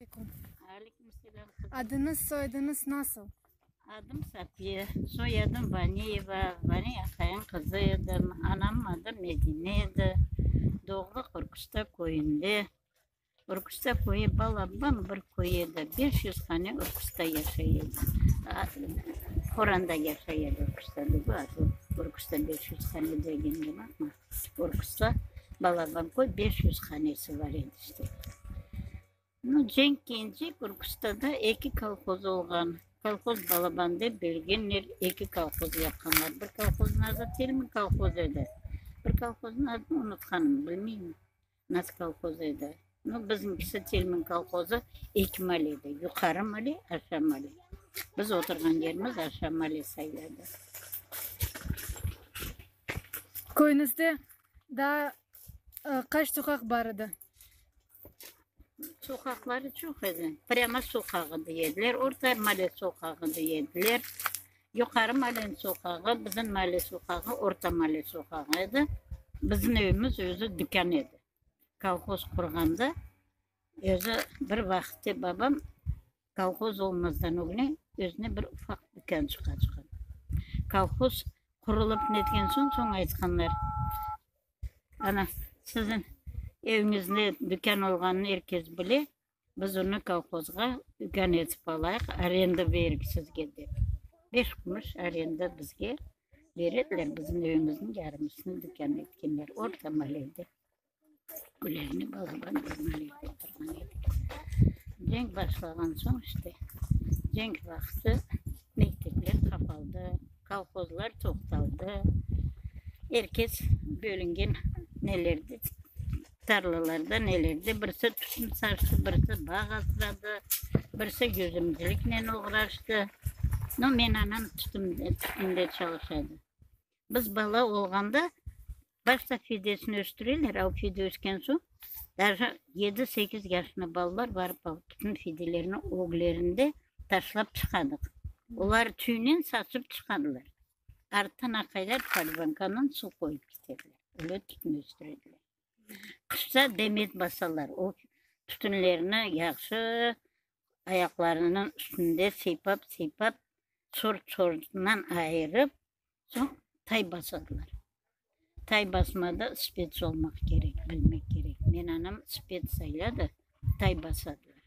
aleykum. Aleyküm selâm, qızım. Adıñız, soyadıñız nasıl? Adım Safiye, soyadım Vaniyeva, Vani aqayıñ qızı edim. Anamnıñ adı Medine edi. Doğdıq Urkusta köyünde. Urkusta köyü balaban bir köy edi. 500 hane Urkusta yaşay edi. Qoranda yaşay edi Urkusta degil, asıl Urkusta 500 hane degenge baqma. Urkusta balaban köy, 500 hanesi bar edi işte. Nu, cenk kencek Urkustada eki kolhoz olğan. Kolhoz balaban dep bölgenler, eki kolhoz yapqanlar. Bir kolhoznıñ adı Telmi kolhoz edi. Bir kolhoznıñ adını unutqanım, bilmeyim. Nasıl kolhoz edi? Nu, bizimkisi Telmin kolhozı eki male edi, yuqarı male, aşağı male. Biz oturğan yerimiz aşağı male sayıladı. Köyüñizde daa qaç soqaq bar edi? Soqaqları çoq edi. Prâma soqağı dey ediler, Orta male soqağı dey ediler. Yuqarı maleniñ soqağı, bizim male soqağı, Orta male soqağı edi. Bizim evimiz özü dükân edi. Kolhoz qurğanda özü bir vaqıtte babam kolhoz olmazdan ögüne özüne bir ufaq dükânçıq açqan. Kolhoz qurulıp netken soñ, soñ aytqanlar, ana, siziñ eviñizde dükân olğanını er kes bile, Biz onı kolhozğa tükân etip alayıq, arenda berik sizge dep. Beş kümüş arenda bizge berediler, bizim evimizniñ yarımısını tükân etkenler. Orta malede. Gülerni balaban bir malede oturğan edik. Cenk başlağan soñ işte, cenk vaqtı mektepler qapaldı, kolhozlar toqtaldı. Er kes bölüngen nelerde Tarlalarda nelerde birisi tütün saçtı, birisi bağ asradı, birisi yüzümciliknen oğraştı. No, men anam tütünde, tütünde çalışa edi. Biz bala olğanda başta fidesini östüreler, a o fide ösken soñ, daje yedi-sekiz yaşında balalar barıp al tütün fidelerini öglerinde taşlap çıqadıq. Olar tüynen saçıp çıqadılar. Arttan aqaylar polvankanıñ suv qoyıp keterler, öyle tütün östürediler. Qışta demet basalar, o tütünlerni yahşı ayaqlarınıñ üstünde sıypap-sıypap, sort-sortundan ayırıp, soñ tay basadılar. Tay basmada spets olmaq kerek, bilmek kerek. Men anam spets sayladı, tay basadılar.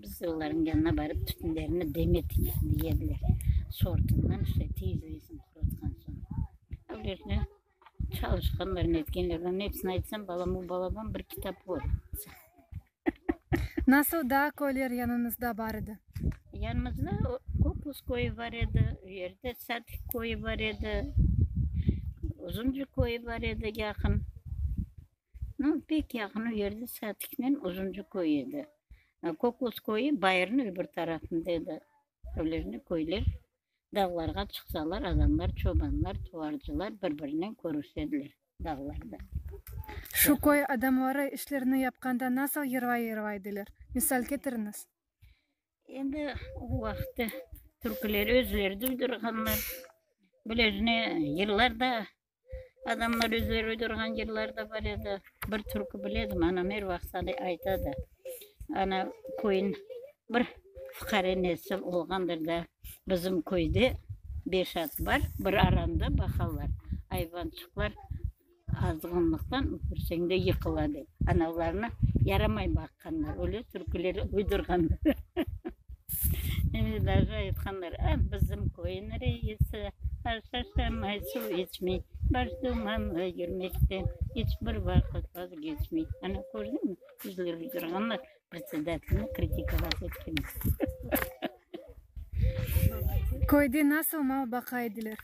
Biz olarnıñ yanına barıp tütünlerini demet deyediler. Sortından işte tezleysiñ qurutqan soñ. Öylesine çalışqanlar, netkenler. Onıñ episini aytsam, balam, o balaban bir kitap olur. Nasıl daa köyler yanıñızda bar edi? Yanımızda Kokus köyü bar edi, u yerde Satik köyü bar edi, Uzuncı köyü bar edi yaqın. Nu, pek yaqın u yerde Satiknen Uzuncı köy edi. Kokus köyü bayırnıñ öbür tarafında edi. Öylesine köyler dağlarğa çıqsalar, adamlar, çobanlar, tuvarcılar bir-birinen körüşediler dağlarda. Şu köy adamları işlerini yapqanda nasıl yırlay-yırlay ediler? Misal ketiriñiz. Endi o vaqıtta türküler özleri duydurğanlar. Bilezine yırlar da Adamlar özleri uydurğan yırlar da bar edi. Bir türkü bile edim, anam er vaqıt aytadı. Ana, köyün bir fuqare nesi olğandır da, bizim köyde beş at bar, bir aranda baqalar. Ayvançıqlar azğınlıqtan üpürseñ de yıqıla dep. Analarını yaramay baqqanlar, öyle türküler uydurğanlar. Endi daje aytqanlar, Ah, bizim köyün reisi aş aşamay, suv içmey, baş dumanlı yürmekten iç bir vaqıt vazgeçmey. Ana, kördiñmi, özleri uydurğanlar, predsedatelni kritikovat etkenler. Köyde nasıl mal baqa ediler?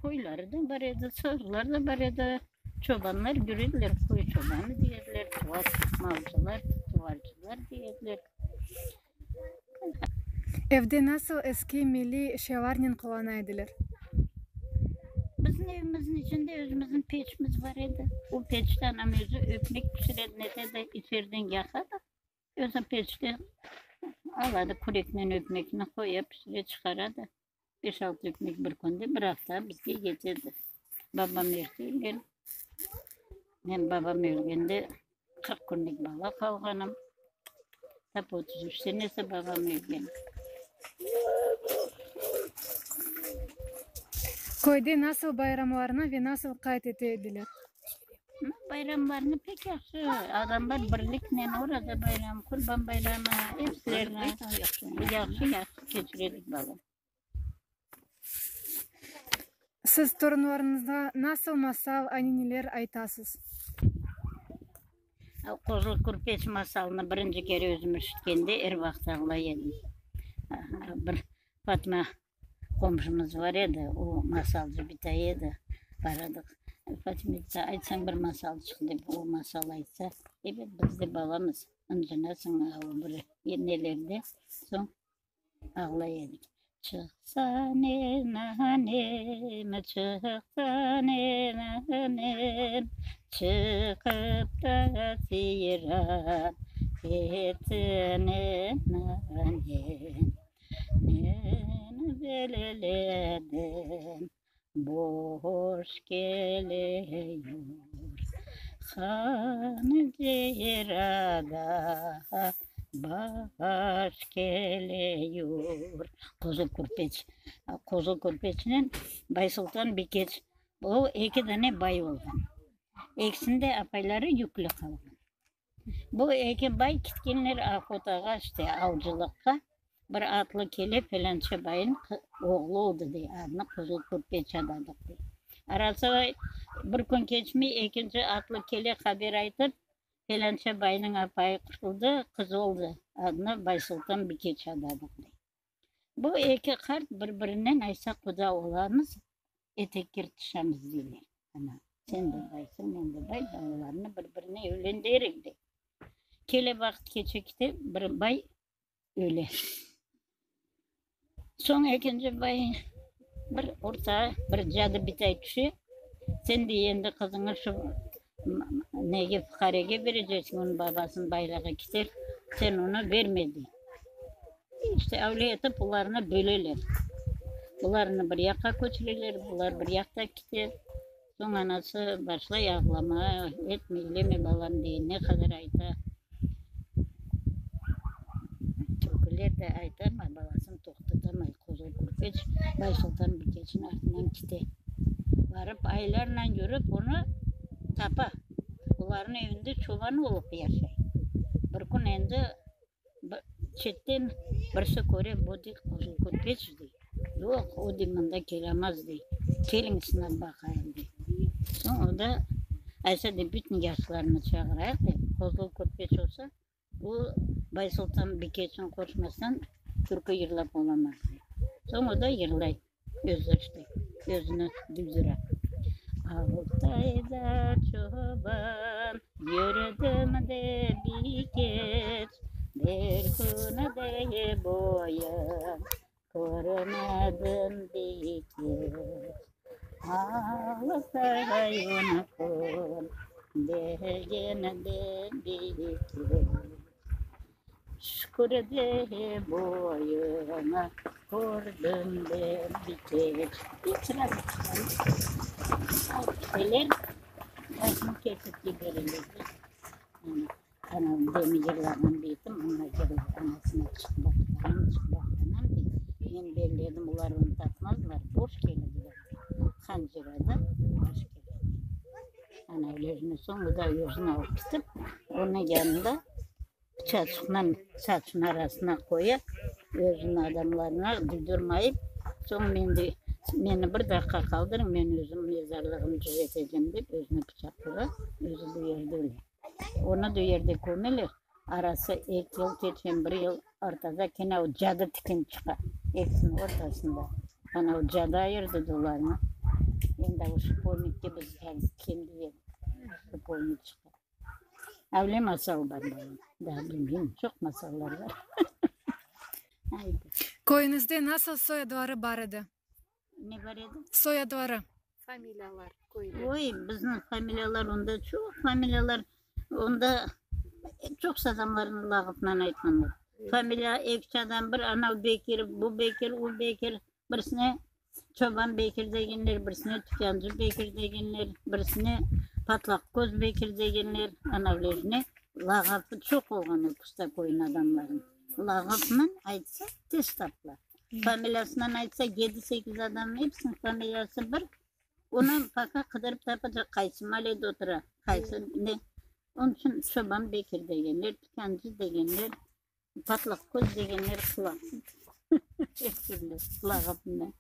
Qoyları da bar edi, sığırlar da bar edi. Çobanlar yürediler, qoy çobanı dey ediler, tuvar malcılar, tuvarcılar dey ediler. Evde nasıl eski milliy eşyalarnen qullana ediler? Bizim evimizniñ içinde özümizniñ peçimiz bar edi. O peçte anam özü ötmek pişiredi, netedi, içeriden yaqadı. Özü peçte aladı, küreknen ötmekni qoya, pişire, çıqaradı. Beş-altı ötmek bir künde, bir afta bizge yetedi. Babam erte ölgen. Men babam ölgende 40 künlük bala qalğanım. Tap 33 senesi babam ölgen. Köyde nasıl bayramlarnı ve nasıl qayd ete ediler? Bayramlarnı pek yahşı, adamlar birliknen Oraza bayramı, Qurban bayramı, episilerini yahşı-yahşı keçire edik, balam. Siz torunlarıñızğa nasıl masal, anineler aytasız? Qozlı Kürpeç masalını birinci kere özüm eşitkende er vaqıt ağlay edim. Bir Fatma qomşumız bar edi, o masalcı bitay edi. Baradıq, Fatma bita, aytsañ bir masalçıq dep, o masal aytsa, ebet, biz de balamız, ıncınasıñ, o bir nelerde, soñ Ağlay edik. Çıqsa ne-nanem, çıqsa ne-nanem, Çıqıp da seyran etse ne-nanem. Men belledim, boş keliyor, Han Ceyrada baş keliyor. Qozul Kürpeç, Qozul Kürpeçnen Baysultan Bikeç, bu eki dane bay olğan. Ekisiniñ de apayları yüklü qalğan. Bu eki bay kitkenler ahotağa, işte, avcılıqqa. Bir atlı kele, felânça bayın oğlu oldı, dey, adını Qızıl Kürpeç adadıq, dey. Arası bir kün keçmey, ekinci atlı kele, haber aytıp, felânça baynıñ apayı qurtuldı, qız oldı, adını Baysultan Bikeç adadıq, dey. Bu eki qart bir-birinen aysa quda olamız, etek yırtışamız, deyler. Ana, sen de baysıñ, men de bay, balalarnı bir-birine evlendirerik, dey. Kele vaqıt keçe kete, bir bay öle. Soñ ekinci bay bir ortağa bir cadı bitay tüşe, sen dey endi qızıñı şu nege fuqarege bereceksiñ, onıñ babasınıñ baylığı kiter, sen onı berme, dey. İşte, öyle etip olarnı böleler. Bularnı bir yaqqa köçüreler, bular bir yaqta kite. Soñ anası başlay ağlamağa, etme, eyleme, balam, dey, ne qadar ayta. Türküler de ayta, amma balasını toqtatamay. Qozul Kürpeç Baysultan Bikeçniñ artından kite. Barıp, aylarnen yürip, onı tapa. Olarnıñ evinde çoban olıp yaşay. Bir kün endi Çetten birisi köre, bu dey, Qızıl Kürpeç, dey. Yoq, o, dey, mında kelemez, dey. Keliñ, sınap baqayıq, dey. Soñ o da aysa, dey, bütün yaşlarnı çağırayıq, dey. Qızıl Kürpeç olsa, o, Baysultan Bikeçni qoşmastan türkü yırlap olamaz, dey. Soñ o da yırlay. Özü işte, özüni duydura. Altayda çoban, yürüdim de bikeç, Bir kün de boyun körmedim bikeç. Altay on kün degen de bikeç. Şükür de boyuna kördim de bikeç. Alıp başını kesip yibereler de. Anam demi yırlağan beytim, oña yırlay, anasına çıq baq, anam, çıq baq, anam dey. Men belledim, olar onı tapmazlar, boş kelediler dey. Hancırada baş keledi. Ana öylesine soñ o da özüni alıp ketip, onıñ yanında Pıçaçıqnen saçın arasına qoya, özüniñ adamlarına duydurmayıp, soñ men de, meni bir daqqa qaldırıñ, men özüm mezarlığımnı tüzetecem dep, özüne pıçaq ura, özü bu yerde öle. Onı da o yerde kömeler, arası eki yıl keçen, bir yıl ortada kene o cadı tiken çıqa, ekisiniñ ortasında. Ana o cadı ayırdı da olarnı. Endi o şipovnikke biz cadı tiken dey edik, şipovnik çıqa. Öyle masal bar balam. Daa bilmeyim, çoq masallar bar. Aydı. Köyüñizde nasıl soyadları bar edi? Ne bar edi? Soyadları. Familiyalar köyde. Oy, bizniñ familiyalar onda çoq familiyalar, onda çoq adamlarnıñ lağaplarını aytqanlar. Familiya eki adam, bir anav Bekir, bu Bekir, u Bekir, birisine Çoban Bekir degenler, birisine Tükâncı Bekir degenler, birisine Patlaq köz Bekir degenler, anavlerine. Lağapı çoq olğan o Kusta köyüniñ adamlarınıñ. Lağapnen aytsa, tez tapıla. Familiyasınen aytsa, yedi-sekiz adamnıñ episiniñ familiyası bir, onı поka qıdırıp tapacaq, qaysı mallede otura, qaysı ne. Onıñ içün Çoban Bekir degenler, tükâncı degenler, Patlaq köz degenler, qulaqsız, er türlü lağapnen.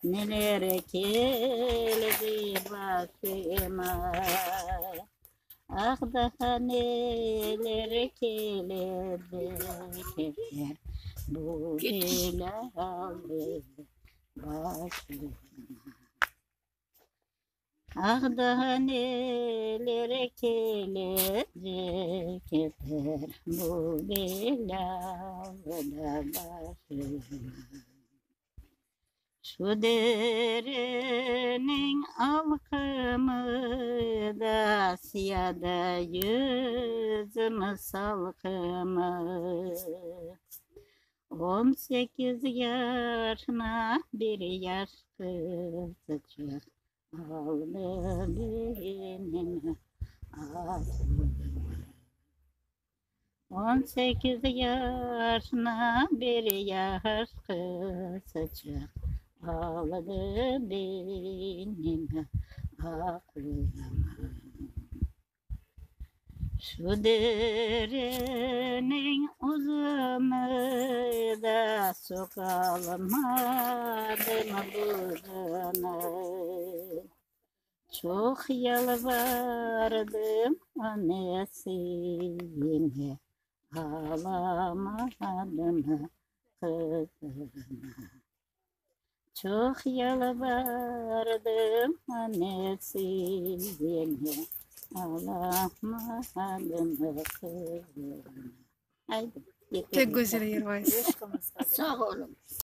Neler keldi başıma, Ah, daha neler kelecekler, Bu belâ aldı başıma. Ah, daa neler kelecektir, Bu belâlı da başıma. Şu dereniñ alqımı da Siyada yüzüm salqımı. 18 yaşına bir yaş qızçıq Aldı benim aqlımı. 18 yaşına bir yaş qızçıq Aldı benim aqlımı. Şu dereniñ uzunı da Soqalmadım buzunı. Çoq yalvardım anesine, Alamadım qızını. Çoq yalvardım anesine, Alamadım qızını. Aydı, Pek güzel yırlaysız. Sağ oluñ.